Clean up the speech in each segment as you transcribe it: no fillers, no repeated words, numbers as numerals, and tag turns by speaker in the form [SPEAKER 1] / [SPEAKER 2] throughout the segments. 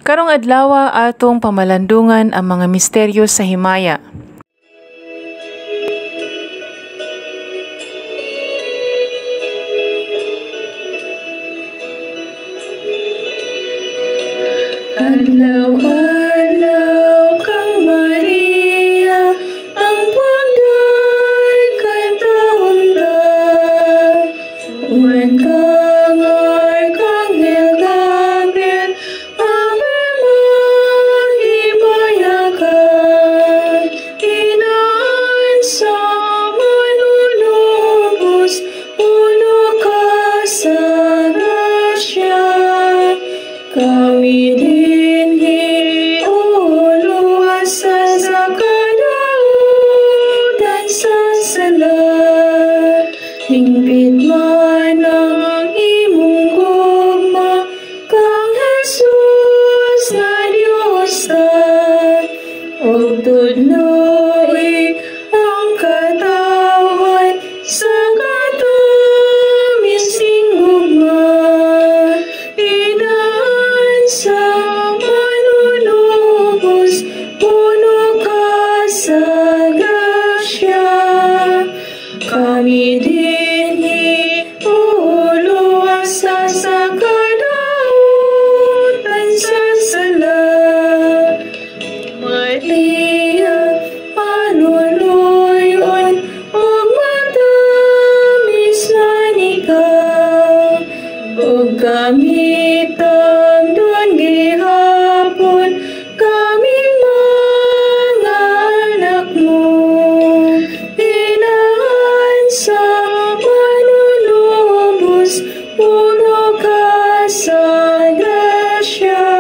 [SPEAKER 1] Karong adlawa atong pamalandungan ang mga misteryo sa himaya.
[SPEAKER 2] Adlaw-adlaw kang Maria, ang pagday kay taon ta. Uwan kang Arkanghel Gabriel, Ave mahimaya ka. Inaan sa manunubos, puno ka sa grasya. Kami dinhi uluwasan sa kadautan sa sala. Hingpit man ang imong gugma, kang Jesus nga Dios ta. Ug tudloi ang katawhan sa katamis ning gugma. Inaan sa manunubos, puno ka sa grasya. Kami dinhi uluwasan sa kadautan sa sala. Maria, panuluyon, ug matamis na ikaw. Ug kami tamdon gihapon, kaming mga anak mo. Inaan sa manunubos, puno ka sa grasya.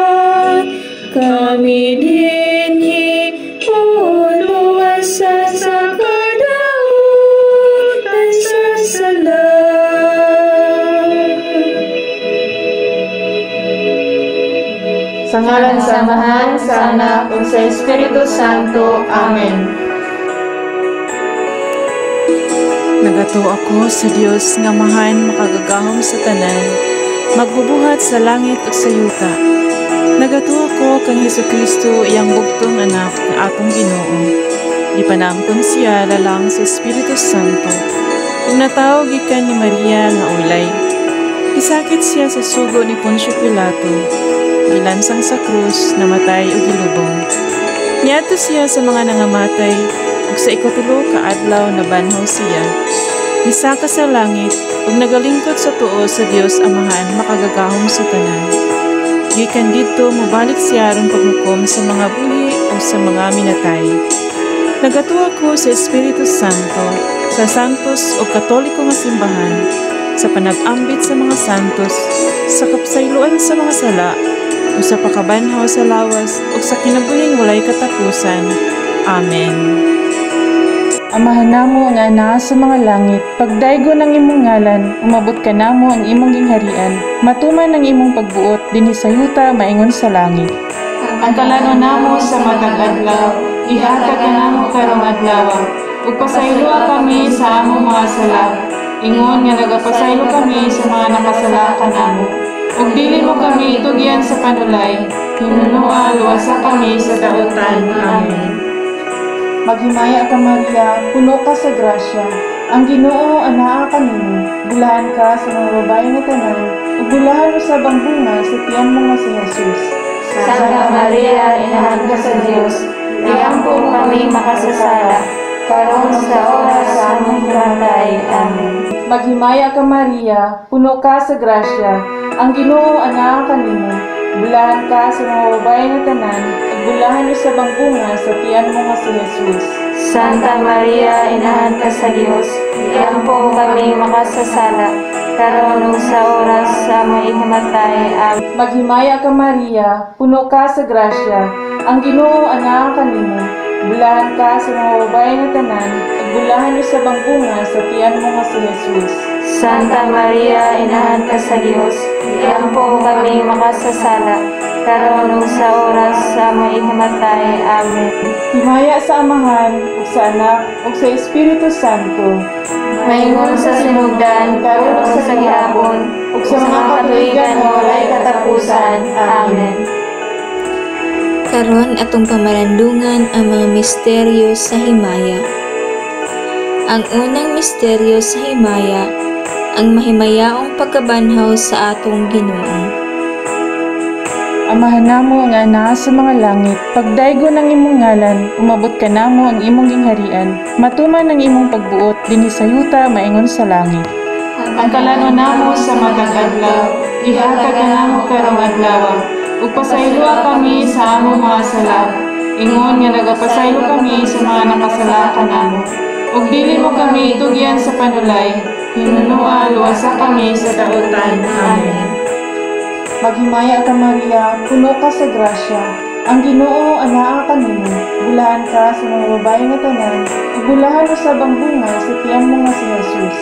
[SPEAKER 2] Kami dinhi uluwasan sa kadautan sa sala.
[SPEAKER 3] Sa ngalan sa Amahan, sa Anak, ug sa Espiritu Santo. Amen.
[SPEAKER 1] Nagatuo ako sa Dios nga Amahan makagagahom sa tanan, magbubuhat sa langit ug sa yuta. Nagatuo ako kang Hesukristo iyang bugtong anak nga atong Ginoo. Gipanangkon siya lalang sa Espiritu Santo ug natawo gikan ni Maria nga ulay. Gisakit siya sa sugo ni Poncio Pilato, gilansang sa krus, namatay ug gilubong. Niadto siya sa mga nangamatay ug sa ikatulo ka adlaw nabanhaw siya. Misaka sa langit ug nagalingkod sa tuo sa Dios Amahan makagagahom sa tanan. Gikan didto mobalik siya aron paghukom sa mga buhi ug sa mga minatay. Nagatuo ako sa Espiritu Santo, sa santos ug katoliko nga simbahan, sa panag-ambit sa mga santos, sa kapsayloan sa mga sala, ug sa pakabanhaw sa lawas ug sa kinabuhing walay katapusan. Amen. Amahan namo nga naa sa mga langit, pagdaygon ang imong ngalan, umabot ka namo ang imong gingharian, matuman ang imong pagbuot dinhi sa yuta maingon sa langit. Ang kalanon namo sa matag adlaw, ihatag kanamo karong adlaw, ug pasayloa kami sa among mga sala, ingon nga nagapasaylo kami sa mga nakasala kanamo. Ug dili mo kami itugyan sa panulay, hinunoa luwasa kami sa dautan. Amen. Maghimaya ka Maria, puno ka sa grasya. Ang Ginoo anaa kanimo, bulahan ka sa mga babae nga tanan, ug bulahan usab ang bunga sa tiyan mo nga si Jesus.
[SPEAKER 3] Santa Maria, inahan ka sa Dios, iampo kami makasasala, karon sa oras sa among kamatay. Amen.
[SPEAKER 1] Maghimaya ka Maria, puno ka sa grasya. Ang Ginoo anaa kanimo, bulahan ka sa mga babae nga tanan, ug bulahan usab ang bunga sa tiyan mo nga si Jesus.
[SPEAKER 3] Santa Maria, inahan ka sa Dios, iampo kami makasasala, karon ug sa oras sa among ikamatay. Amen.
[SPEAKER 1] Maghimaya ka Maria, puno ka sa grasya. Ang Ginoo anaa kanimo, bulahan ka sa mga babae nga tanan, ug bulahan usab ang bunga sa tiyan mo nga si Jesus.
[SPEAKER 3] Santa Maria, inahan ka sa Dios, iampo kami makasasala, karon ug sa oras sa among ikamatay. Amen.
[SPEAKER 1] Himaya sa Amahan, ug sa Anak, ug sa Espiritu Santo.
[SPEAKER 3] Maingon sa sinugdan, karon ug sa gihapon, ug sa mga katuigan nga walay katapusan. Amen.
[SPEAKER 4] Karon atong pamalandungan ang mga misteryo sa himaya. Ang unang misteryo sa himaya, ang mahimayaong pagkabanhaw sa atong Ginoo.
[SPEAKER 1] Amahan namo nga anaa sa mga langit, pagdaygon ang imong ngalan, umabot kanamo ang imong gingharian, matuman ang imong pagbuot dinhi sa yuta maingon sa langit. Ang kalan-on namo sa matag adlaw, ihatag kanamo karong adlaw, ug pasayloa kami sa among mga sala, ingon nga nagapasaylo kami sa mga nakasala kanamo. Ug dili mo kami itugyan sa panulay, hinunoa luwasa kami sa dautan. Amen. Maghimaya ka, Maria, puno ka sa grasya. Ang Ginoo anaa kanimo. Bulahan ka sa mga babae nga tanan, ug bulahan usab ang bunga sa tiyan mo nga si Jesus.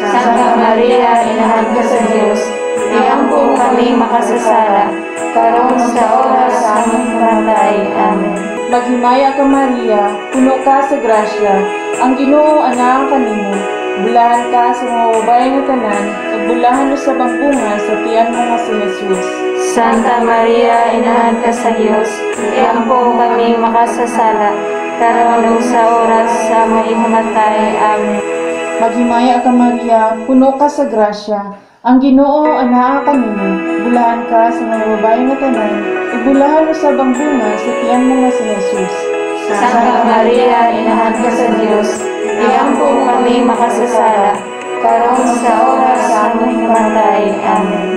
[SPEAKER 3] Santa Maria, Inahan ka sa Dios, iampo kami makasasala, karon sa oras sa among kamatay. Amen.
[SPEAKER 1] Maghimaya ka, Maria, puno ka sa grasya. Ang Ginoo anaa kanimo. Bulahan ka sa mga babae nga tanan, ug bulahan usab ang bunga sa tiyan mo nga si Jesus.
[SPEAKER 3] Santa Maria, Inahan ka sa Dios, iampo kami makasasala, karon ug sa oras sa among kamatay. Amen.
[SPEAKER 1] Maghimaya ka, Maria, puno ka sa grasya. Ang Ginoo anaa kanimo. Bulahan ka sa mga babae nga tanan, ug bulahan usab ang bunga sa tiyan mo nga si Jesus.
[SPEAKER 3] Santa Maria, Inahan ka sa Dios, iampo kami makasasala, karon sa oras sa among kamatay. Amen.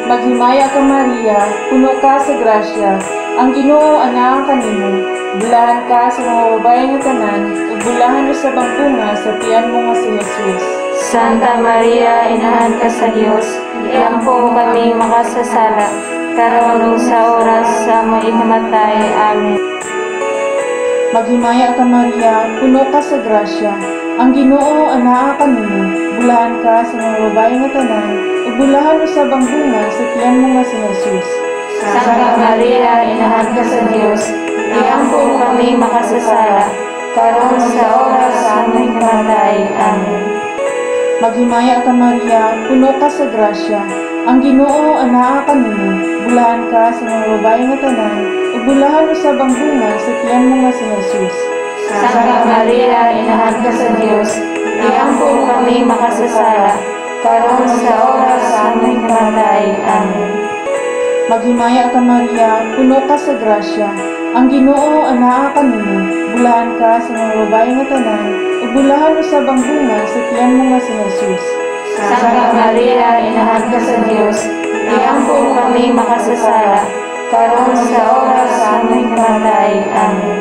[SPEAKER 1] Maghimaya ka, Maria, puno ka sa grasya. Ang Ginoo anaa kanimo. Bulahan ka sa mga babae nga tanan, ug bulahan usab ang bunga sa tiyan mo nga si Jesus.
[SPEAKER 3] Santa Maria, Inahan ka sa Dios, iampo kami makasasala, karon ug sa oras sa among kamatay. Amen.
[SPEAKER 1] Maghimaya ka, Maria, puno ka sa grasya. Ang Ginoo anaa kanimo. Bulahan ka sa mga babae nga tanan, ug bulahan usab ang bunga sa tiyan mo nga si Jesus.
[SPEAKER 3] Santa Maria, Inahan ka sa Dios, iampo kami makasasala, karon sa oras sa among kamatay. Amen.
[SPEAKER 1] Maghimaya ka, Maria, puno ka sa grasya. Ang Ginoo anaa kanimo. Bulahan ka sa mga babae nga tanan, ug bulahan usab ang bunga sa tiyan mo nga si Jesus.
[SPEAKER 3] Santa Maria, Inahan ka sa Dios, iampo kami makasasala, karon sa oras sa among kamatay. Amen.
[SPEAKER 1] Maghimaya ka, Maria, puno ka sa grasya. Ang Ginoo anaa kanimo. Bulahan ka sa mga babae nga tanan, ug bulahan usab ang bunga sa tiyan mo nga si Jesus.
[SPEAKER 3] Santa Maria, Inahan ka sa Dios, iampo kami makasasala, karon sa oras sa among kamatay. Amen.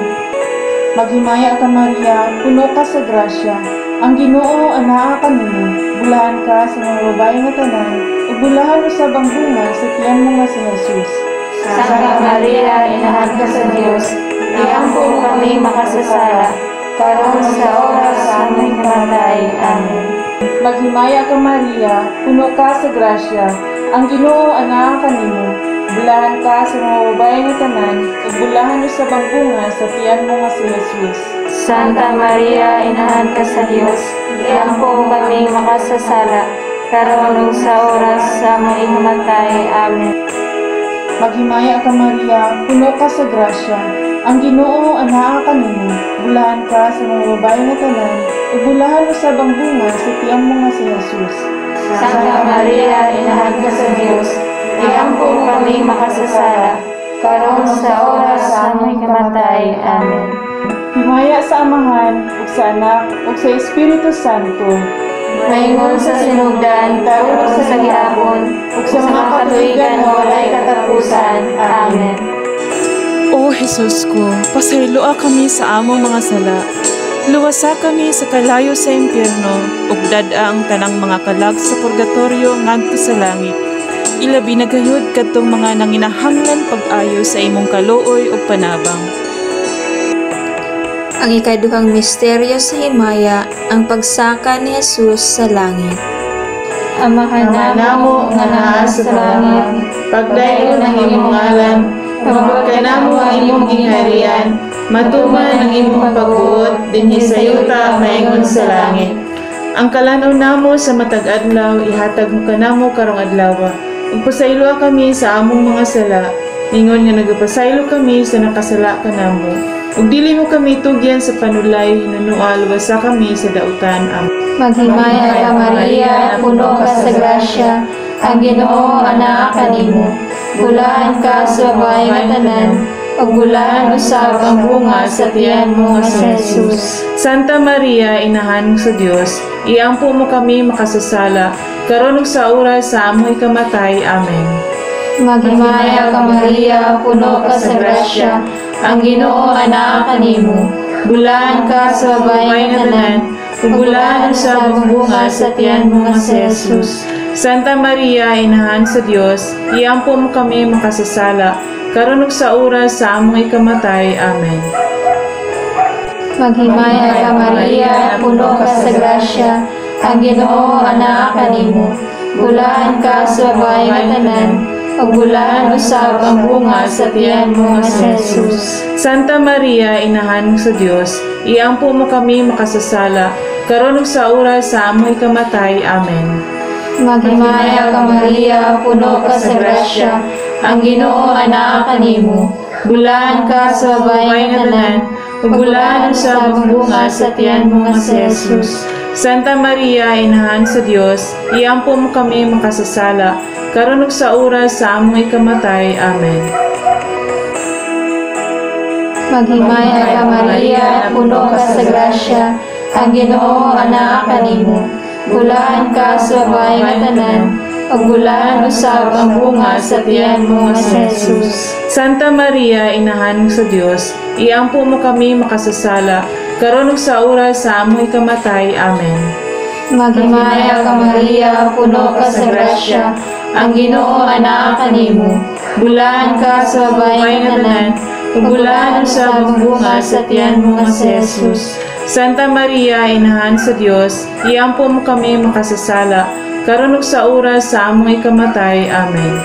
[SPEAKER 1] Maghimaya ka, Maria, puno ka sa grasya. Ang Ginoo anaa kanimo. Bulahan ka sa mga babae nga tanan, ug bulahan usab ang bunga sa tiyan mo nga si Jesus.
[SPEAKER 3] Santa Maria, Inahan ka sa Dios, iampo kami makasasala, karon sa oras sa among kamatay. Amen.
[SPEAKER 1] Maghimaya ka, Maria, puno ka sa grasya. Ang Ginoo anaa kanimo. Bulahan ka sa mga babae nga tanan, ug bulahan usab ang bunga sa tiyan mo nga si Jesus.
[SPEAKER 3] Santa Maria, Inahan ka sa Dios, iampo kami makasasala, karon ug sa oras sa among kamatay. Amen.
[SPEAKER 1] Maghimaya ka, Maria, puno ka sa grasya. Ang Ginoo anaa kanimo. Bulahan ka sa mga babae nga tanan, ug bulahan usab ang bunga sa tiyan mo nga si Jesus.
[SPEAKER 3] Santa Maria, Inahan ka sa Dios, iampo kami makasasala, karon sa oras sa among kamatay. Amen.
[SPEAKER 1] Himaya sa Amahan, ug sa Anak, ug sa Espiritu Santo.
[SPEAKER 3] Maingon sa sinugdan, karon sa gihapon, ug sa mga katuigan nga walay katapusan. Amen.
[SPEAKER 1] O Jesus ko, pasayloa kami sa among mga sala. Luwasa kami sa kalayo sa impyerno, ug dad-a ang tanang mga kalag sa purgatorio ngadto sa langit. Ilabi na gayud kadtong mga nanginahanglan pag-ayo sa imong kaluoy ug panabang.
[SPEAKER 4] Ang ikaduhang misteryo sa himaya, ang pagsaka ni Jesus sa langit.
[SPEAKER 3] Amahan
[SPEAKER 2] Ama
[SPEAKER 3] namo nga naa sa langit,
[SPEAKER 2] pagdayon ang imong ngalan, umabot kanamo ang imong gingharian, matuman ang imong pagbuot dinhi sa yuta maingon sa langit.
[SPEAKER 1] Ang kalan-on namo sa matag adlaw ihatag mo kanamo karong adlaw. Ug pasayloa kami sa among mga sala,
[SPEAKER 2] Ingon nga nagapasaylo kami sa nakasala kanamo. Ug dili mo kami tugyan sa panulay, hinunua luwasa kami sa dautan. Amen.
[SPEAKER 3] Maghimaya ka, Maria, puno ka sa grasya, ang Ginoo anaa kanimo. Bulahan ka sa babae nga tanan, ug bulahan usab ang bunga sa tiyan mo nga si Jesus.
[SPEAKER 2] Santa Maria, Inahan sa Dios, iampo mo kami makasasala, karon ug sa oras sa among ikamatay. Amen.
[SPEAKER 3] Maghimaya ka, Maria, puno ka sa grasya, ang Ginoo anaa kanimo. Bulahan ka sa babae nga tanan,
[SPEAKER 2] ug bulahan usab ang bunga sa tiyan mo nga si Jesus. Santa Maria, Inahan sa Dios, iampo mo kami makasasala, karon ug sa oras sa among ikamatay. Amen.
[SPEAKER 3] Maghimaya ka, Maria, puno ka sa grasya, ang Ginoo anaa kanimo. Bulahan ka sa babae nga tanan, ug bulahan usab ang bunga sa tiyan mo nga si Jesus.
[SPEAKER 2] Santa Maria, Inahan sa Dios, iampo mo kami makasasala, karon ug sa oras sa among ikamatay. Amen.
[SPEAKER 3] Maghimaya ka, Maria, puno ka sa grasya, ang Ginoo anaa kanimo. Bulahan ka sa babae nga tanan,
[SPEAKER 2] ug bulahan usab ang bunga sa tiyan mo nga si Jesus. Santa Maria, Inahan sa Dios, iampo mo kami makasasala, karon ug sa oras sa among ikamatay. Amen.
[SPEAKER 3] Maghimaya ka, Maria, puno ka sa grasya, ang Ginoo anaa kanimo. Bulahan ka sa babae nga tanan, ug bulahan usab ang bunga sa tiyan mo nga si Jesus.
[SPEAKER 2] Santa Maria, Inahan sa Dios, iampo mo kami makasasala, karon ug sa oras sa among ikamatay. Amen.
[SPEAKER 3] Maghimaya ka, Maria, puno ka sa grasya, ang Ginoo anaa kanimo. Bulahan ka sa babae nga tanan,
[SPEAKER 2] ug bulahan usab ang bunga sa tiyan mo nga si Jesus. Santa Maria, Inahan sa Dios, iampo mo kami makasasala, karon ug sa oras sa among ikamatay. Amen.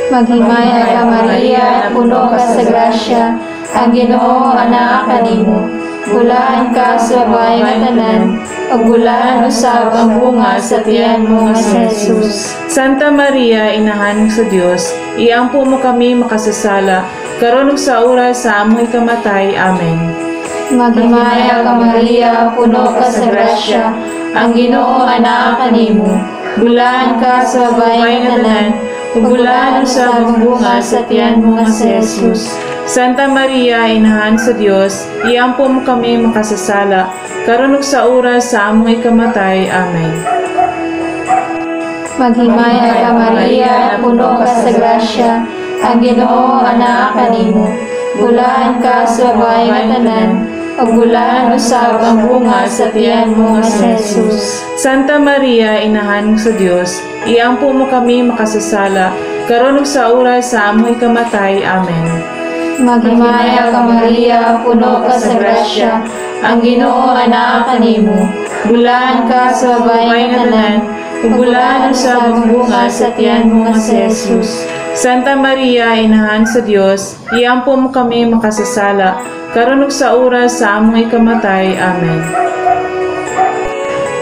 [SPEAKER 3] Maghimaya ka, Maria, puno ka sa grasya, ang Ginoo anaa kanimo. Bulahan ka sa babae nga tanan, ug bulahan usab ang bunga sa tiyan mo nga si Jesus.
[SPEAKER 2] Santa Maria, Inahan sa Dios, iampo mo kami makasasala, karon ug sa oras sa among ikamatay. Amen.
[SPEAKER 3] Maghimaya ka, Maria, puno ka sa grasya, ang Ginoo anaa kanimo. Bulahan ka sa babae nga tanan,
[SPEAKER 2] ug bulahan usab ang bunga sa tiyan mo nga si Jesus. Santa Maria, Inahan sa Dios, iampo mo kami makasasala, karon ug sa oras sa among ikamatay. Amen.
[SPEAKER 3] Maghimaya ka, Maria, puno ka sa grasya, ang Ginoo anaa kanimo. Bulahan ka sa babae nga tanan, ug bulahan usab ang bunga sa tiyan mo nga si Jesus.
[SPEAKER 2] Santa Maria, Inahan sa Dios, iampo mo kami makasasala, karon ug sa oras sa among ikamatay. Amen.
[SPEAKER 3] Maghimaya ka, Maria, puno ka sa grasya, ang Ginoo anaa kanimo. Bulahan ka sa babae nga tanan,
[SPEAKER 2] ug bulahan usab ang bunga sa tiyan mo nga si Jesus. Santa Maria, Inahan sa Dios, iampo mo kami makasasala, karon ug sa oras sa among ikamatay. Amen.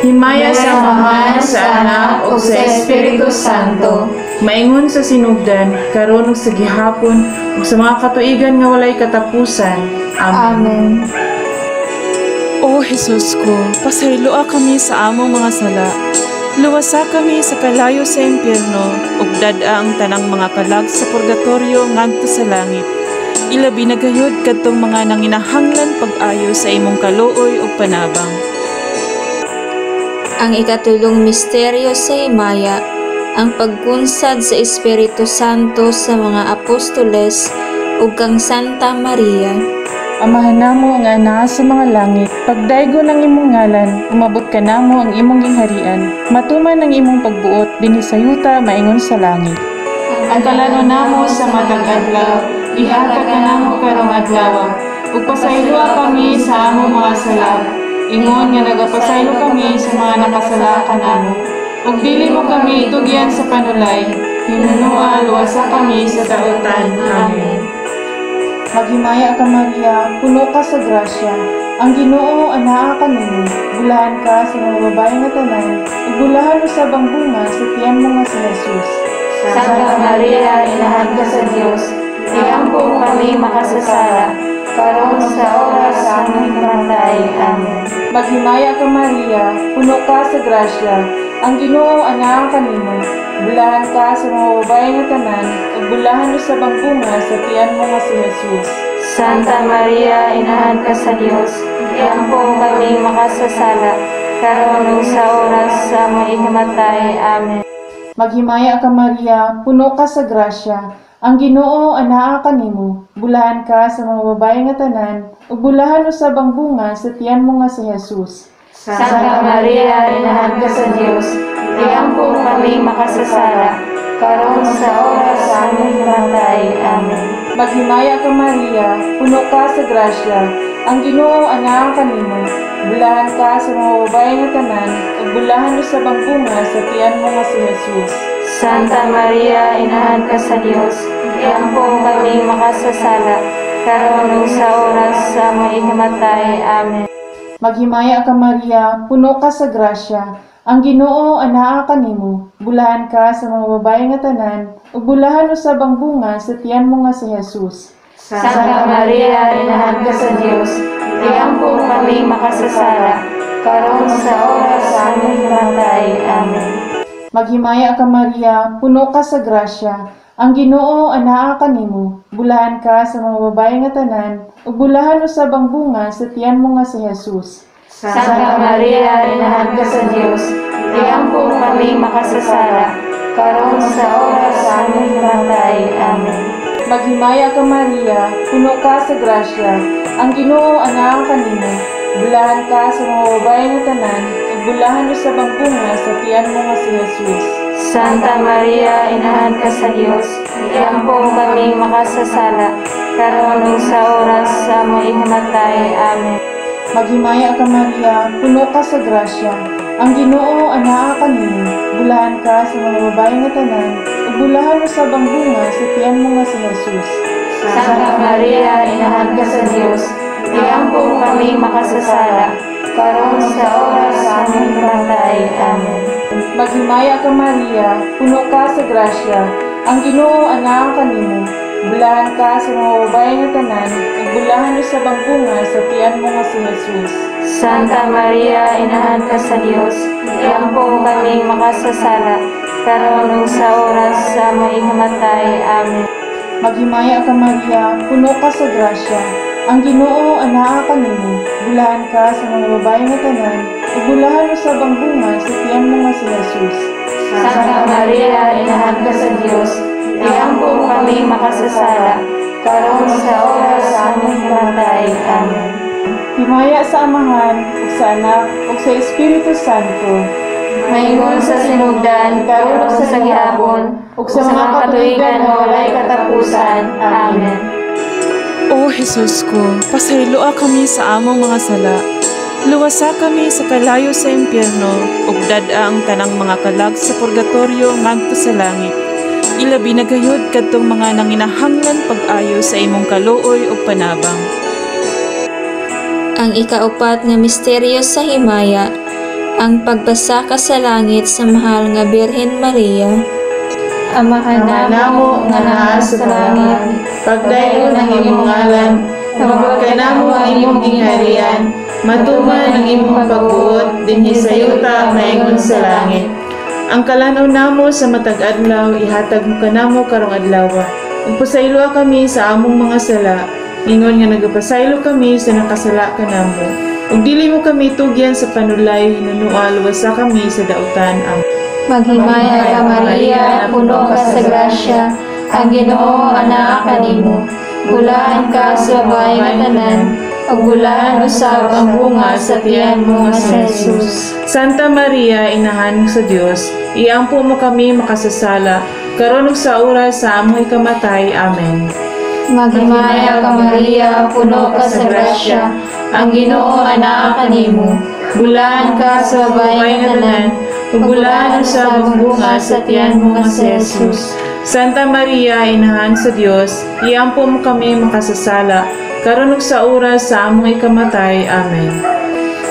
[SPEAKER 2] Himaya sa Amahan, sa Anak, ug sa Espiritu
[SPEAKER 3] Santo.
[SPEAKER 2] Maingon sa sinugdan, karon ug sa gihapon, ug sa mga katuigan nga walay katapusan. Amen.
[SPEAKER 3] Amen.
[SPEAKER 1] O Jesus ko, pasayloa kami sa among mga sala. Luwasa kami sa kalayo sa impyerno, ug dad-a ang tanang mga kalag sa purgatorio ngadto sa langit. Ilabi na gayud kadtong mga nanginahanglan pag-ayo sa imong kaluoy ug panabang.
[SPEAKER 4] Ang ikatulong misteryo sa himaya, ang pagkunsad sa Espiritu Santo sa mga apostoles ug kang Santa Maria.
[SPEAKER 2] Amahan namo nga naa sa mga langit, pagdaygon ang imong ngalan, umabot kanamo ang imong gingharian, matuman ang imong pagbuot dinhi sa yuta maingon sa langit. Ang kalanon namo sa matag adlaw, ihatag kanamo karong adlaw, ug pasayloa kami sa among mga sala, ingon nga nagapasaylo kami sa mga nakasala kanamo. Ug dili mo kami itugyan sa panulay, hinunua luwasa kami sa dautan. Amen.
[SPEAKER 5] Maghimaya ka, Maria, puno ka sa grasya. Ang Ginoo anaa kanimo, bulahan ka sa mga babae nga tanan, ug bulahan usab ang bunga sa tiyan mo nga si Jesus.
[SPEAKER 3] Santa Maria, Inahan ka sa Dios, iampo mo kami makasasala, karon sa oras sa among kamatay. Amen.
[SPEAKER 5] Maghimaya ka, Maria, puno ka sa grasya, ang Ginoo anaa kanimo. Bulahan ka sa mga babae nga tanan, ug bulahan usab ang bunga sa tiyan mo nga si Jesus.
[SPEAKER 3] Santa Maria, Inahan ka sa Dios, iampo mo kami makasasala, karon ug sa oras sa among ikamatay. Amen.
[SPEAKER 5] Maghimaya ka, Maria, puno ka sa grasya, ang Ginoo anaa kanimo. Bulahan ka sa mga babae nga tanan, ug bulahan usab ang bunga sa tiyan mo nga si Jesus.
[SPEAKER 3] Santa Maria, Inahan ka sa Dios, iampo mo kami makasasala, karon sa oras sa among kamatay. Amen.
[SPEAKER 5] Maghimaya ka, Maria, puno ka sa grasya, ang Ginoo anaa kanimo. Bulahan ka sa mga babae nga tanan, ug bulahan usab ang bunga sa tiyan mo nga si Jesus.
[SPEAKER 3] Santa Maria, Inahan ka sa Dios, iampo mo kami makasasala, karon ug sa oras sa among ikamatay. Amen.
[SPEAKER 5] Maghimaya ka, Maria, puno ka sa grasya, ang Ginoo anaa kanimo. Bulahan ka sa mga babae nga tanan, ug bulahan usab ang bunga sa tiyan mo nga si Jesus.
[SPEAKER 3] Santa Maria, Inahan ka sa Dios, iampo mo kami makasasala, karon sa oras sa among kamatay. Amen.
[SPEAKER 5] Maghimaya ka, Maria, puno ka sa grasya, ang Ginoo anaa kanimo. Bulahan ka sa mga babae nga tanan, ug bulahan usab ang bunga sa tiyan mo nga si Jesus.
[SPEAKER 3] Santa Maria, Inahan ka sa Dios, iampo mo kami makasasala, karon sa oras sa among kamatay. Amen.
[SPEAKER 5] Maghimaya ka, Maria, puno ka sa grasya, ang Ginoo anaa kanimo. Bulahan ka sa mga babae nga tanan, ug bulahan usab ang bunga sa tiyan mo nga si Jesus.
[SPEAKER 3] Santa Maria, Inahan ka sa Dios, iampo mo kami makasasala, karon ug sa oras sa among ikamatay. Amen.
[SPEAKER 5] Maghimaya ka, Maria, puno ka sa grasya, ang Ginoo anaa kanimo. Bulahan ka sa mga babae nga tanan, ug bulahan usab ang bunga sa tiyan mo nga si Jesus.
[SPEAKER 3] Santa Maria, Inahan ka sa Dios, iampo mo kami makasasala, karon sa oras sa among ikamatay. Amen.
[SPEAKER 5] Maghimaya ka, Maria, puno ka sa grasya, ang Ginoo anaa kanimo. Bulahan ka sa mga babae nga tanan, ug bulahan usab ang bunga sa tiyan mo nga si Jesus.
[SPEAKER 3] Santa Maria, Inahan ka sa Dios, iampo mo kami makasasala, karon ug sa oras sa among ikamatay. Amen.
[SPEAKER 5] Maghimaya ka, Maria, puno ka sa grasya, ang Ginoo anaa kanimo. Bulahan ka sa mga babae nga tanan, ug bulahan usab ang bunga sa tiyan mo nga si Jesus.
[SPEAKER 3] Santa Maria, Inahan ka sa Dios, iampo mo kami makasasala, karon sa oras sa among ikamatay. Amen.
[SPEAKER 5] Himaya sa Amahan, ug sa Anak, ug sa Espiritu Santo.
[SPEAKER 3] Maingon sa sinugdan, karon ug sa gihapon, ug sa mga katuigan nga walay katapusan. Amen.
[SPEAKER 1] O Jesus ko, pasayloa kami sa among mga sala. Luwasa kami sa kalayo sa impyerno, ug dad-a ang tanang mga kalag sa purgatorio ngadto sa langit. Ilabi na gayud kadtong mga nanginahanglan pag-ayo sa imong kaluoy ug panabang.
[SPEAKER 4] Ang ikaupat nga misteryo sa himaya, ang pagpasaka sa langit sa mahal nga Birhen Maria.
[SPEAKER 3] Amahan
[SPEAKER 2] Ama
[SPEAKER 3] namo nga naa sa langit,
[SPEAKER 2] pagdaygon ang imong ngalan, umabot kanamo ang imong gingharian, matuman ang imong pagbuot dinhi sa yuta maingon sa langit. Ang kalan-on namo sa matag adlaw ihatag mo kanamo karong adlaw. Ug pasayloa kami sa among mga sala, ingon nga nagapasaylo kami sa nakasala kanamo. Ug dili mo kami tugyan sa panulay, hinunua luwasa kami sa dautan. Amen.
[SPEAKER 3] Maghimaya ka, Maria, puno ka sa grasya, ang Ginoo anaa kanimo. Bulahan ka sa babae nga tanan, ug bulahan usab ang bunga sa tiyan mo nga si Jesus.
[SPEAKER 2] Santa Maria, Inahan sa Dios, iampo mo kami makasasala, karon ug sa oras sa among ikamatay. Amen.
[SPEAKER 3] Maghimaya ka, Maria, puno ka sa grasya, ang Ginoo anaa kanimo. Bulahan ka sa babae nga tanan,
[SPEAKER 2] ug bulahan usab ang bunga sa tiyan mo nga si Jesus. Santa Maria, Inahan sa Dios, iampo mo kami makasasala, karon ug sa oras sa among ikamatay. Amen.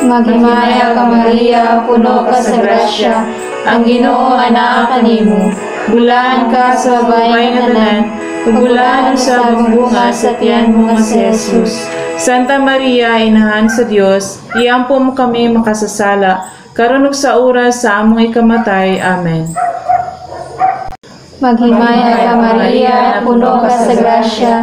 [SPEAKER 3] Maghimaya ka, Maria, puno ka sa grasya, ang Ginoo anaa kanimo.
[SPEAKER 5] Bulahan ka sa babae nga tanan, ug bulahan usab ang bunga sa tiyan mo nga si Jesus. Santa Maria, Inahan sa Dios, iampo mo kami makasasala, karon ug sa oras sa among ikamatay. Amen.
[SPEAKER 3] Maghimaya ka, Maria, puno ka sa grasya,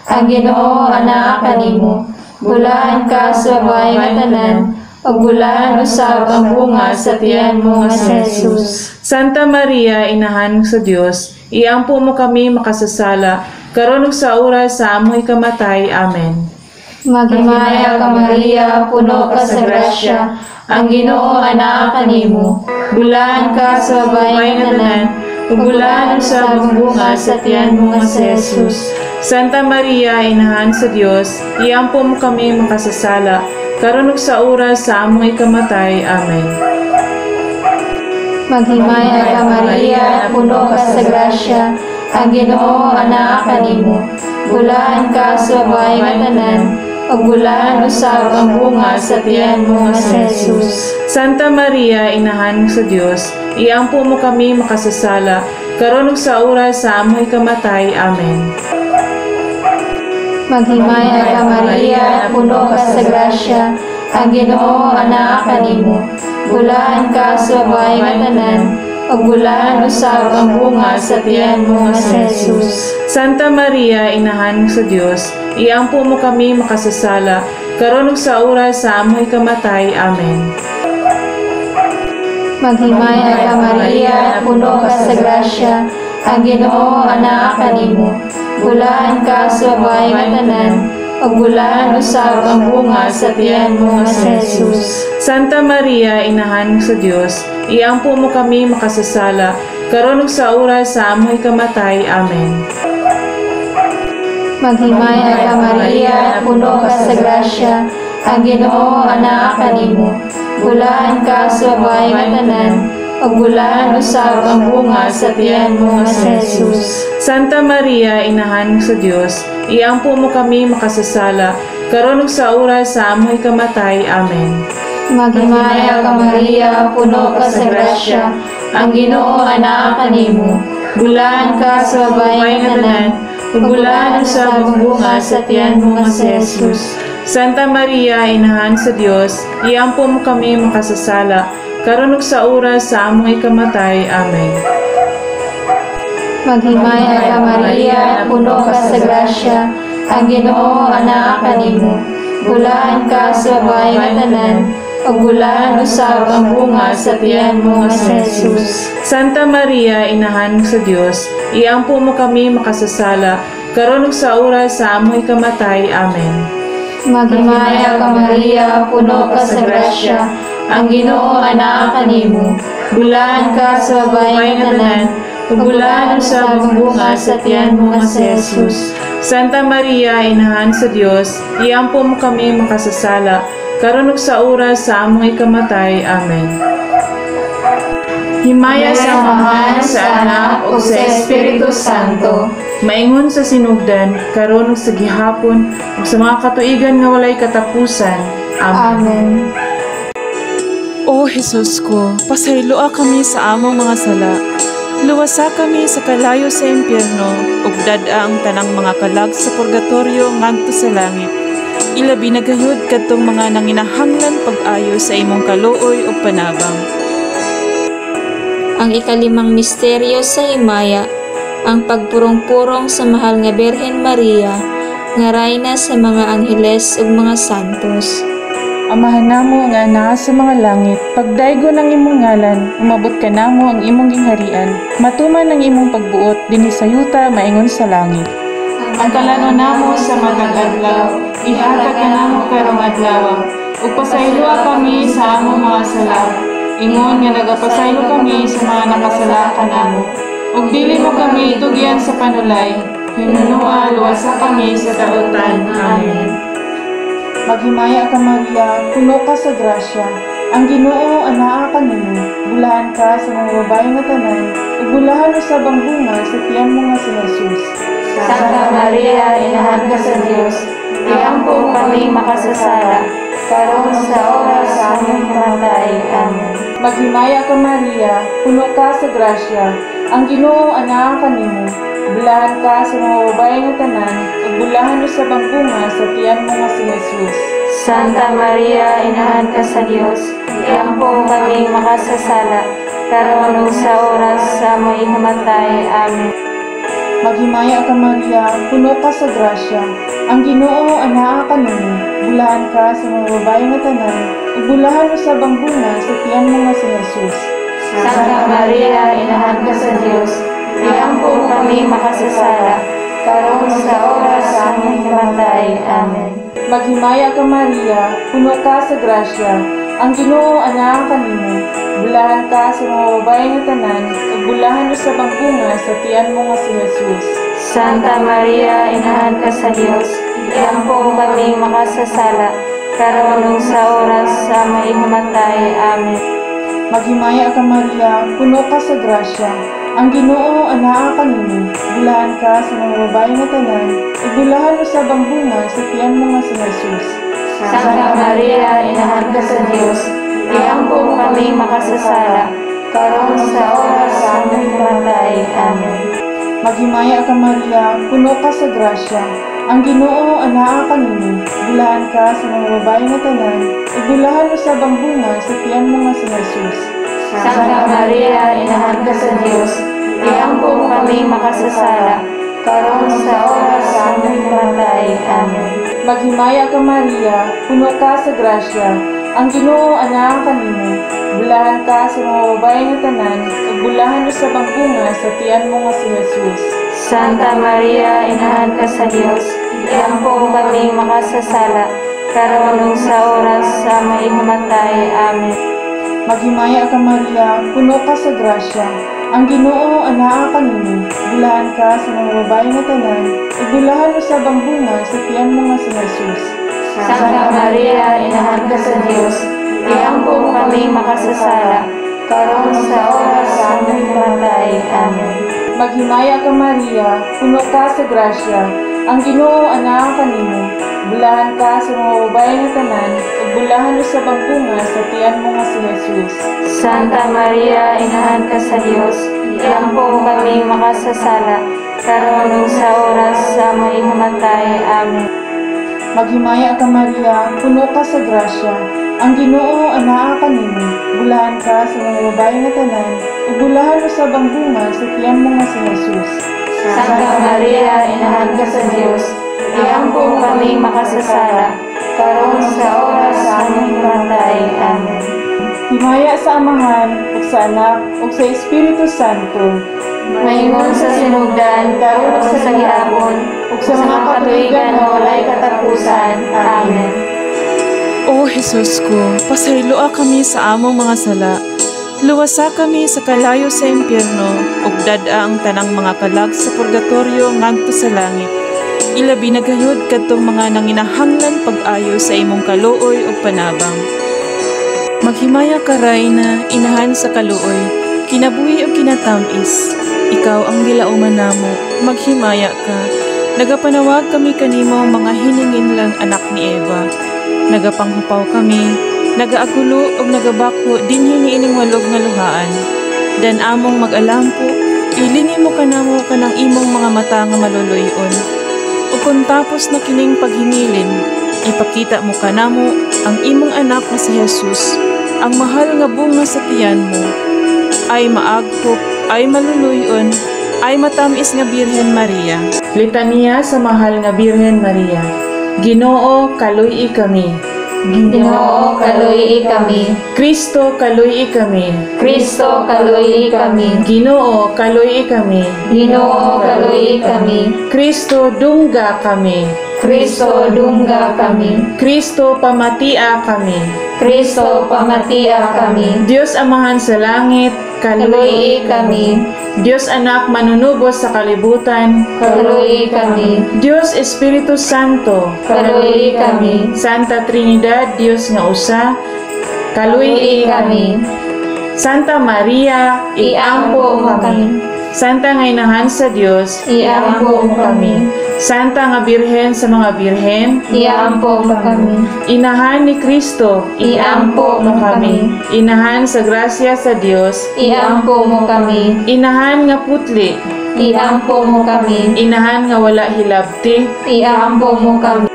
[SPEAKER 3] ang Ginoo anaa kanimo. Bulahan ka sa babae nga tanan, ug bulahan usab ang bunga sa tiyan mo nga si Jesus.
[SPEAKER 5] Santa Maria, Inahan sa Dios, iampo mo kami makasasala, karon ug sa oras sa among ikamatay. Amen.
[SPEAKER 3] Maghimaya ka, Maria, puno ka sa grasya, ang Ginoo anaa kanimo. Bulahan ka sa babae nga tanan,
[SPEAKER 5] ug bulahan usab ang bunga sa tiyan mo nga si Jesus. Santa Maria, Inahan sa Dios, iampo mo kami makasasala, karon ug sa oras sa among ikamatay. Amen.
[SPEAKER 3] Maghimaya ka, Maria, puno ka sa grasya, ang Ginoo anaa kanimo. Bulahan ka sa babae nga tanan, ug bulahan usab ang bunga sa tiyan mo nga si Jesus.
[SPEAKER 5] Santa Maria, Inahan sa Dios, iampo mo kami makasasala, karon ug sa oras sa among ikamatay. Amen.
[SPEAKER 3] Maghimaya ka, Maria, puno ka sa grasya, ang Ginoo anaa kanimo. Bulahan ka sa babae nga tanan, ug bulahan usab ang bunga sa tiyan mo nga si Jesus.
[SPEAKER 5] Santa Maria, Inahan sa Dios, iampo mo kami makasasala, karon ug sa oras sa among ikamatay. Amen.
[SPEAKER 3] Maghimaya ka, Maria, puno ka sa grasya, ang Ginoo anaa kanimo. Bulahan ka sa babae nga tanan, ug bulahan usab ang bunga sa tiyan mo nga si Jesus.
[SPEAKER 5] Santa Maria, Inahan sa Dios, iampo mo kami makasasala, karon ug sa oras sa among ikamatay. Amen.
[SPEAKER 3] Maghimaya ka, Maria, puno ka sa grasya, ang Ginoo anaa kanimo. Bulahan ka sa babae nga tanan, ug bulahan usab ang bunga sa tiyan mo nga si Jesus.
[SPEAKER 5] Santa Maria, Inahan sa Dios, iampo mo kami makasasala, karon ug sa oras sa among ikamatay. Amen.
[SPEAKER 3] Maghimaya ka, Maria, puno ka sa grasya, ang Ginoo anaa kanimo. Bulahan ka sa babae nga tanan,
[SPEAKER 5] ug bulahan usab ang bunga sa tiyan mo nga si Jesus. Santa Maria, Inahan sa Dios, iampo mo kami makasasala, karon ug sa oras sa among ikamatay. Amen.
[SPEAKER 3] Maghimaya ka, Maria, puno ka sa grasya, ang Ginoo anaa kanimo. Bulahan ka sa babae nga tanan, ug bulahan usab ang bunga sa tiyan mo nga si Jesus.
[SPEAKER 5] Santa Maria, Inahan sa Dios, iampo mo kami makasasala, karon ug sa oras sa among ikamatay. Amen.
[SPEAKER 3] Maghimaya ka, Maria, puno ka sa grasya, ang Ginoo anaa kanimo. Bulahan ka sa babae nga tanan,
[SPEAKER 5] ug bulahan usab ang bunga sa tiyan mo nga si Jesus. Santa Maria, Inahan sa Dios, iampo mo kami makasasala, karon ug sa oras sa among ikamatay. Amen. Himaya sa Amahan, sa Anak, ug sa Espiritu Santo, maingon sa sinugdan, karon ug sa gihapon, ug sa mga katuigan nga walay katapusan. Amen.
[SPEAKER 3] Amen.
[SPEAKER 1] O Jesus ko, pasayloa kami sa among mga sala. Luwasa kami sa kalayo sa impyerno, ug dad-a ang tanang mga kalag sa purgatorio ngadto sa langit. Ilabi na gayud kadtong mga nanginahanglan pag-ayo sa imong kaluoy ug panabang.
[SPEAKER 4] Ang ikalimang misteryo sa himaya, ang pagpurong-purong sa mahal nga Birhen Maria, nga rayna sa mga angheles ug mga santos.
[SPEAKER 2] Amahan namo nga naa sa mga langit, pagdaygon ang imong ngalan, umabot kanamo ang imong gingharian, matuman ang imong pagbuot dinhi sa yuta maingon sa langit.
[SPEAKER 5] Ang kalanon namo sa matag adlaw, ihatag kanamo karong adlaw, ug pasayloa kami sa among mga sala, ingon nga nagapasaylo kami sa mga nakasala kanamo. Ug dili mo kami itugyan sa panulay, hinunoa luwasa kami sa dautan. Amen.
[SPEAKER 2] Maghimaya ka, Maria, puno ka sa grasya, ang Ginoo anaa kanimo, bulahan ka sa mga babae nga tanan, ug bulahan usab ang bunga sa tiyan mo nga si Jesus.
[SPEAKER 3] Santa Maria, Inahan ka sa Dios, iampo mo kami makasasala, karon sa oras sa among kamatay. Amen.
[SPEAKER 5] Maghimaya ka, Maria, puno ka sa grasya, ang Ginoo anaa kanimo. Bulahan ka sa mga babaye nga tanan, ug bulahan usab ang bunga sa tiyan mo nga si Jesus.
[SPEAKER 3] Santa Maria, Inahan ka sa Dios, iampo kami makasasala, karon ug sa oras sa among ikamatay. Amen.
[SPEAKER 5] Maghimaya ka, Maria, puno ka sa grasya, ang Ginoo anaa kanimo. Bulahan ka sa mga babaye nga tanan, ug bulahan usab ang bunga sa tiyan mo nga si Jesus.
[SPEAKER 3] Santa Maria, Inahan ka sa Dios, iampo kami makasasala, karon sa oras sa among ikamatay. Amen.
[SPEAKER 5] Maghimaya ka, Maria, puno ka sa grasya, ang Ginoo anaa kanimo. Bulahan ka sa mga babaye nga tanan, ug bulahan usab ang bunga sa tiyan mo nga si Jesus.
[SPEAKER 3] Santa Maria, Inahan ka sa Dios, iampo kami makasasala, karon ug sa oras sa among ikamatay. Amen.
[SPEAKER 5] Maghimaya ka, Maria, puno ka sa grasya, ang Ginoo anaa kanimo. Bulahan ka sa mga babaye nga tanan, ug bulahan usab ang bunga sa tiyan mo nga si Jesus.
[SPEAKER 3] Santa Maria, Inahan ka sa Dios, iampo kami makasasala, karon sa oras sa among ikamatay. Amen.
[SPEAKER 5] Maghimaya ka, Maria, puno ka sa grasya, ang Ginoo anaa kanimo. Bulahan ka sa mga babaye nga tanan, ug bulahan usab ang bunga sa tiyan mo nga si Jesus.
[SPEAKER 3] Santa Maria, Inahan ka sa Dios, iampo kami makasasala, karon sa oras sa among ikamatay. Amen.
[SPEAKER 5] Maghimaya ka, Maria, puno ka sa grasya, ang Ginoo anaa kanimo. Bulahan ka sa mga babaye nga tanan, ug bulahan usab ang bunga sa tiyan mo nga si Jesus.
[SPEAKER 3] Santa Maria, Inahan ka sa Dios, iampo kami makasasala, karon ug sa oras sa among ikamatay. Amen.
[SPEAKER 5] Maghimaya ka, Maria, puno ka sa grasya, ang Ginoo anaa kanimo. Bulahan ka sa mga babaye nga tanan, ug bulahan usab ang bunga sa tiyan mo nga si Jesus.
[SPEAKER 3] Santa Maria, Inahan ka sa Dios, iampo kami makasasala, karon sa oras sa among ikamatay. Amen.
[SPEAKER 5] Maghimaya ka, Maria, puno ka sa grasya, ang Ginoo anaa kanimo. Bulahan ka sa mga babaye nga tanan, ug bulahan usab ang bunga sa tiyan mo nga si Jesus.
[SPEAKER 3] Santa Maria, Inahan ka sa Dios, iampo kami makasasala, karon ug sa oras sa among ikamatay. Amen.
[SPEAKER 5] Maghimaya ka, Maria, puno ka sa grasya, ang Ginoo anaa kanimo. Bulahan ka sa mga babaye nga tanan, ug bulahan usab ang bunga sa tiyan mo nga si Jesus.
[SPEAKER 3] Santa Maria, Inahan ka sa Dios, iampo kami makasasala, karon sa oras sa among ikamatay. Amen.
[SPEAKER 5] Himaya sa Amahan, ug sa Anak, ug sa Espiritu Santo.
[SPEAKER 3] Maingon sa sinugdan, karon ug sa gihapon, ug sa mga katuigan nga walay katapusan. Amen.
[SPEAKER 1] O Jesus ko, pasayloa kami sa among mga sala. Luwasa kami sa kalayo sa impyerno, ug dad-a ang tanang mga kalag sa purgatorio ngadto sa langit. Ilabi na gayud kadtong mga nanginahanglan pag-ayo sa imong kaluoy ug panabang. Maghimaya ka, Rayna, Inahan sa kaluoy, kinabuhi ug kinatam-is. Ikaw ang gilauman namo, maghimaya ka. Nagapanawag kami kanimo, mga hininginlang anak ni Eva. Nagapanghupaw kami, nagaagulo ug nagabakho dinhi niining walog nga luhaan. Dan among mag-alampo, ilingi mo kanamo kanang imong mga mata nga maluluy-on. Ug kung tapos na kining paghingilin, ipakita mo kanamo ang imong anak nga si Jesus, ang mahal nga bunga sa tiyan mo. Ay maaghop, ay maluluy-on, ay matamis nga Birhen Maria.
[SPEAKER 2] Litanya sa Mahal nga Birhen Maria. Ginoo, kaluy-i kami.
[SPEAKER 3] Ginoo, kaluy-i kami.
[SPEAKER 2] Kristo, kaluy-i kami.
[SPEAKER 3] Kristo, kaluy-i kami.
[SPEAKER 2] Ginoo, kaluy-i kami.
[SPEAKER 3] Ginoo, kaluy-i kami.
[SPEAKER 2] Kristo, dungga kami.
[SPEAKER 3] Kristo, dungga kami.
[SPEAKER 2] Kristo, pamatia kami.
[SPEAKER 3] Kristo, pamatia kami.
[SPEAKER 2] Dios Amahan sa langit,
[SPEAKER 3] kaluy-i kami.
[SPEAKER 2] Dios Anak manunubos sa kalibutan,
[SPEAKER 3] kaluy-i kami.
[SPEAKER 2] Dios Espiritu Santo,
[SPEAKER 3] kaluy-i kami.
[SPEAKER 2] Santa Trinidad, Dios nga usa, kaluy-i
[SPEAKER 3] kami.
[SPEAKER 2] Santa Maria,
[SPEAKER 3] iampo mo kami.
[SPEAKER 1] Santa nga Inahan sa Dios,
[SPEAKER 3] Iampo mo kami.
[SPEAKER 1] Santa nga Birhen sa mga birhen,
[SPEAKER 3] Iampo mo kami.
[SPEAKER 1] Inahan ni Kristo,
[SPEAKER 3] Iampo mo kami.
[SPEAKER 1] Inahan sa grasya sa Dios,
[SPEAKER 3] Iampo mo kami.
[SPEAKER 1] Inahan nga putli,
[SPEAKER 3] Iampo mo kami.
[SPEAKER 1] Inahan nga wala hilabti,
[SPEAKER 3] Iampo mo kami.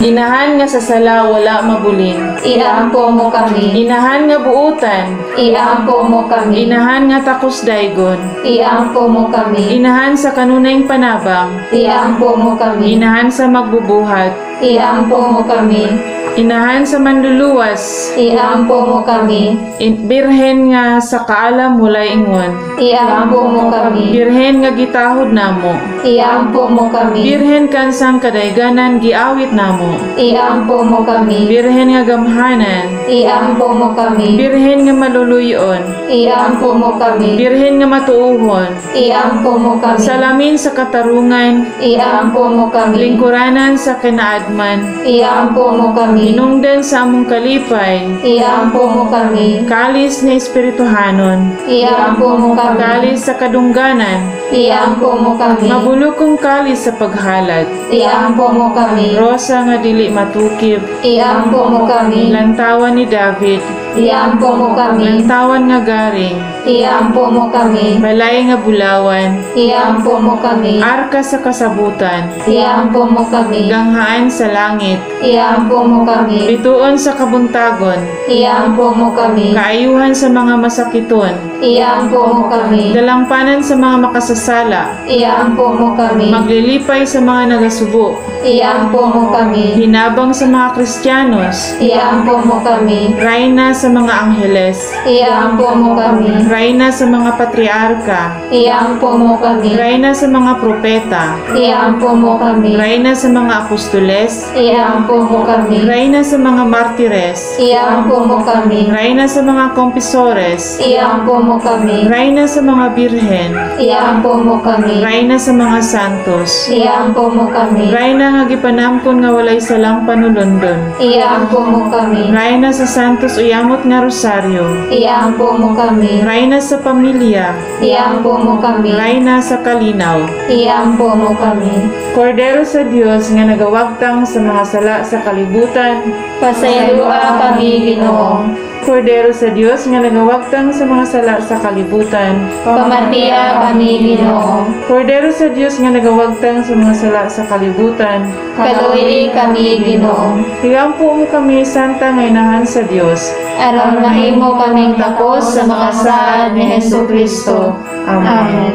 [SPEAKER 1] Inahan nga sa sala wala mabulin,
[SPEAKER 3] Iampo mo kami.
[SPEAKER 1] Inahan nga buutan,
[SPEAKER 3] Iampo mo kami.
[SPEAKER 1] Inahan nga takos daygon,
[SPEAKER 3] Iampo mo kami.
[SPEAKER 1] Inahan sa kanunayng panabang,
[SPEAKER 3] Iampo mo kami.
[SPEAKER 1] Inahan sa magbubuhat,
[SPEAKER 3] Iampo mo kami.
[SPEAKER 1] Inahan sa manluluwas,
[SPEAKER 3] Iampo mo kami.
[SPEAKER 1] Birhen nga sa kaalam walay ingon,
[SPEAKER 3] Iampo mo kami.
[SPEAKER 1] Birhen nga gitahod namo,
[SPEAKER 3] Iampo mo kami.
[SPEAKER 1] Birhen kansang kadayganan giawit namo,
[SPEAKER 3] Iampo mo kami.
[SPEAKER 1] Birhen nga gamhanan,
[SPEAKER 3] Iampo mo kami.
[SPEAKER 1] Birhen nga maluluyon,
[SPEAKER 3] Iampo mo kami.
[SPEAKER 1] Birhen nga matuohon,
[SPEAKER 3] Iampo mo kami.
[SPEAKER 1] Salamin sa katarungan,
[SPEAKER 3] Iampo mo kami.
[SPEAKER 1] Lingkuranan sa kinaadman,
[SPEAKER 3] Iampo mo kami.
[SPEAKER 1] Hinungdan sa among kalipay,
[SPEAKER 3] Iampo mo kami.
[SPEAKER 1] Kalis nga espirituhanon,
[SPEAKER 3] Iampo mo kami.
[SPEAKER 1] Kalis sa kadungganan,
[SPEAKER 3] Iampo mo kami.
[SPEAKER 1] Mabulukong kalis sa paghalad,
[SPEAKER 3] Iampo mo kami.
[SPEAKER 1] Rosa nga dili matukib,
[SPEAKER 3] Iampo mo kami.
[SPEAKER 1] Lantawan ni David,
[SPEAKER 3] Iampo mo kami.
[SPEAKER 1] Lantawan nga garing,
[SPEAKER 3] Iampo mo kami.
[SPEAKER 1] Balay nga bulawan,
[SPEAKER 3] Iampo mo kami.
[SPEAKER 1] Arka sa kasabutan,
[SPEAKER 3] Iampo mo kami.
[SPEAKER 1] Ganghaan sa langit,
[SPEAKER 3] Iampo mo kami.
[SPEAKER 1] Bituon sa kabuntagon,
[SPEAKER 3] Iampo mo kami.
[SPEAKER 1] Kaayuhan sa mga masakiton,
[SPEAKER 3] Iampo mo kami.
[SPEAKER 1] Dalangpanan sa mga makasasala,
[SPEAKER 3] Iampo mo kami.
[SPEAKER 1] Maglilipay sa mga nagasubo,
[SPEAKER 3] Iampo mo kami.
[SPEAKER 1] Hinabang sa mga Kristiyanos,
[SPEAKER 3] Iampo mo kami.
[SPEAKER 1] Rayna sa mga angheles,
[SPEAKER 3] Iampo mo kami.
[SPEAKER 1] Rayna sa mga patriarka,
[SPEAKER 3] Iampo mo kami.
[SPEAKER 1] Rayna sa mga propeta,
[SPEAKER 3] Iampo mo kami.
[SPEAKER 1] Rayna sa mga apostoles,
[SPEAKER 3] Iampo mo kami.
[SPEAKER 1] Rayna sa mga martires,
[SPEAKER 3] Iampo mo kami.
[SPEAKER 1] Rayna sa mga kompisores,
[SPEAKER 3] Iampo mo kami.
[SPEAKER 1] Rayna sa mga birhen,
[SPEAKER 3] Iampo mo kami.
[SPEAKER 1] Rayna sa mga santos,
[SPEAKER 3] Iampo mo kami.
[SPEAKER 1] Rayna nga gipanamkon nga walay salang panulondon,
[SPEAKER 3] Iampo mo kami.
[SPEAKER 1] Rayna sa santos uyamot nga rosaryo,
[SPEAKER 3] Iampo mo kami.
[SPEAKER 1] Rayna sa pamilya,
[SPEAKER 3] Iampo mo kami.
[SPEAKER 1] Rayna sa kalinaw,
[SPEAKER 3] Iampo mo kami.
[SPEAKER 1] Kordero sa Dios nga nagawagtang sa mga sala sa kalibutan,
[SPEAKER 3] Pasayloa kami, Ginoo.
[SPEAKER 1] Kordero sa Dios nga nagawagtang sa mga sala sa kalibutan,
[SPEAKER 3] Pamatiya kami, Ginoo.
[SPEAKER 1] Kordero sa Dios nga nagawagtang sa mga sala sa kalibutan,
[SPEAKER 3] Kaluoyi kami, Ginoo.
[SPEAKER 1] Higampo mo kami, Santa nga Inahan sa Dios.
[SPEAKER 3] Aron mahimo kaming takos sa mga saad ni Hesus Kristo.
[SPEAKER 1] Amen.
[SPEAKER 3] Amen.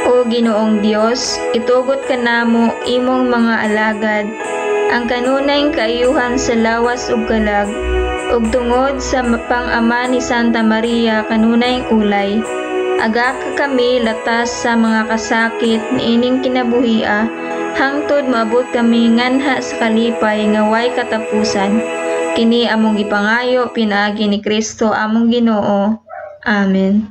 [SPEAKER 4] O Ginoong Dios, itugot kanamo imong mga alagad ang kanunayng kaayuhan sa lawas ug kalag, ug tungod sa pang-ama ni Santa Maria kanunayng ulay, agaka kami latas sa mga kasakit niining kinabuhia, hangtod moabot kami nganha sa kalipay nga way katapusan. Kini among gipangayo pinaagi ni Kristo among Ginoo. Amen.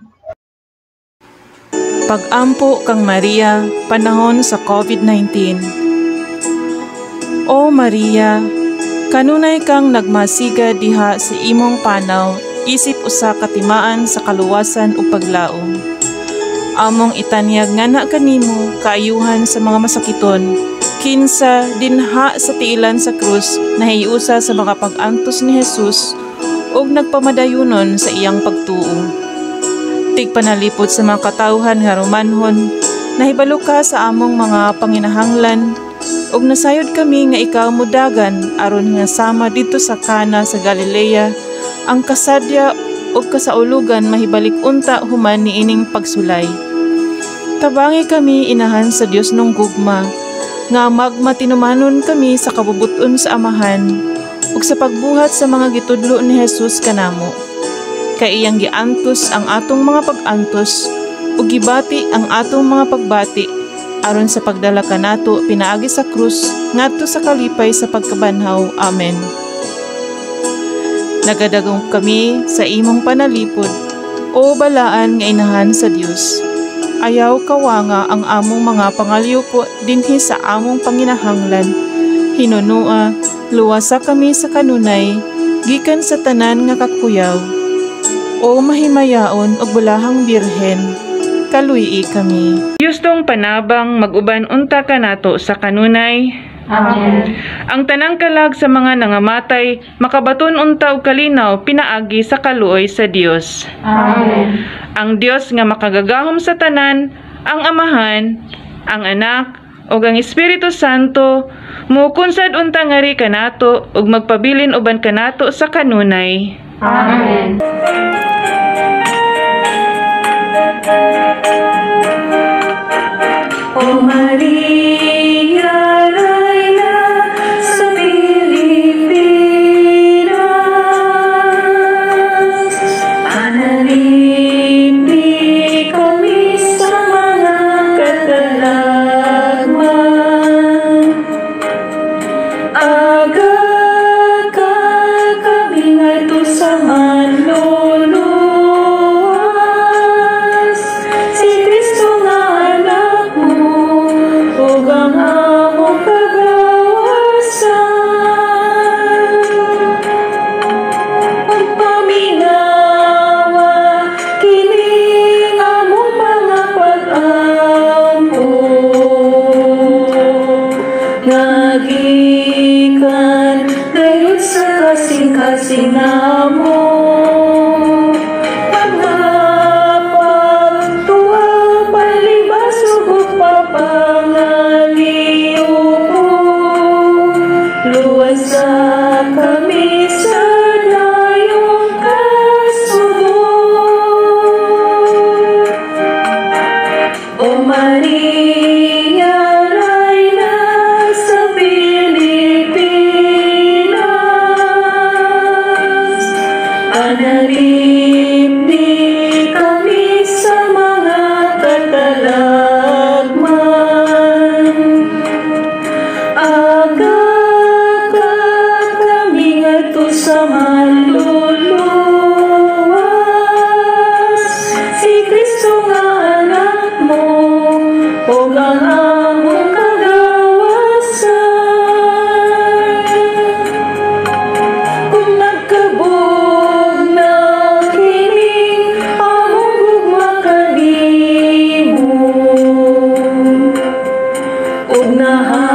[SPEAKER 1] Pag-ampo kang Maria, panahon sa COVID-19. O Maria, kanunay kang nagmasiga diha sa imong panaw, isip usa ka timaan sa kaluwasan ug paglaom. Among itanyag nganha kanimo kaayuhan sa mga masakiton, kinsa dinha sa tiilan sa krus nahiusa sa mga pag-antos ni Jesus ug nagpamadayunon sa iyang pagtuo. Tigpanalipod sa mga katawhan nga Romanhon, nahibalo ka sa among mga panginahanglan ug nasayod kami nga ikaw modagan aron nga sama didto sa Kana sa Galilea ang kasadya ug kasaulugan mahibalik unta human niining pagsulay. Tabangi kami, Inahan sa Dios nung gugma, nga magmatinumanon kami sa kabubuton sa Amahan ug sa pagbuhat sa mga gitudlo ni Jesus kanamo. Kay iyang giantos ang atong mga pag-antos ug gibati ang atong mga pagbati aron sa pagdala kanato pinaagi sa krus ngadto sa kalipay sa pagkabanhaw. Amen. Nagadagom kami sa imong panalipod, o balaan nga Inahan sa Dios. Ayaw kawanga ang among mga pangalyupo dinhi sa among panginahanglan. Hinunua, luwasa kami sa kanunay, gikan sa tanan nga kakuyaw. O mahimayaon ug bulahang birhen, Kaluy-i kami.
[SPEAKER 2] Yustong panabang mag-uban unta kanato sa kanunay.
[SPEAKER 3] Amen.
[SPEAKER 2] Ang tanang kalag sa mga nangamatay makabaton unta og kalinaw pinaagi sa kaluoy sa Dios.
[SPEAKER 3] Amen.
[SPEAKER 2] Ang Dios nga makagagahom sa tanan, ang Amahan, ang Anak, ug ang Espiritu Santo, mukunsad unta ngari kanato ug magpabilin uban kanato sa kanunay.
[SPEAKER 3] Amen.
[SPEAKER 6] O Maria, Reyna sa Pilipinas, panalipdi kami sa mga katalagman. Aga ka kami ngadto sa manluluwas, si Kristo nga anak mo, ug ang among kagawasan. Pagpaminawa kining among mga pag-ampo, nga gikan gayud sa kasing-kasing namo. Pagpagtuwa, palibas ug pagpangaliw ko, luwasa kami sa dayong kasubo. O Maria, Reyna sa Pilipinas, panalipdi kami sa mga katalagman. Aga ka kami ngadto sa manluluwas, si Kristo nga anak mo, ug ang among kagawasan. Kung nagkabog na kining among gugma kanimo, ug nahatag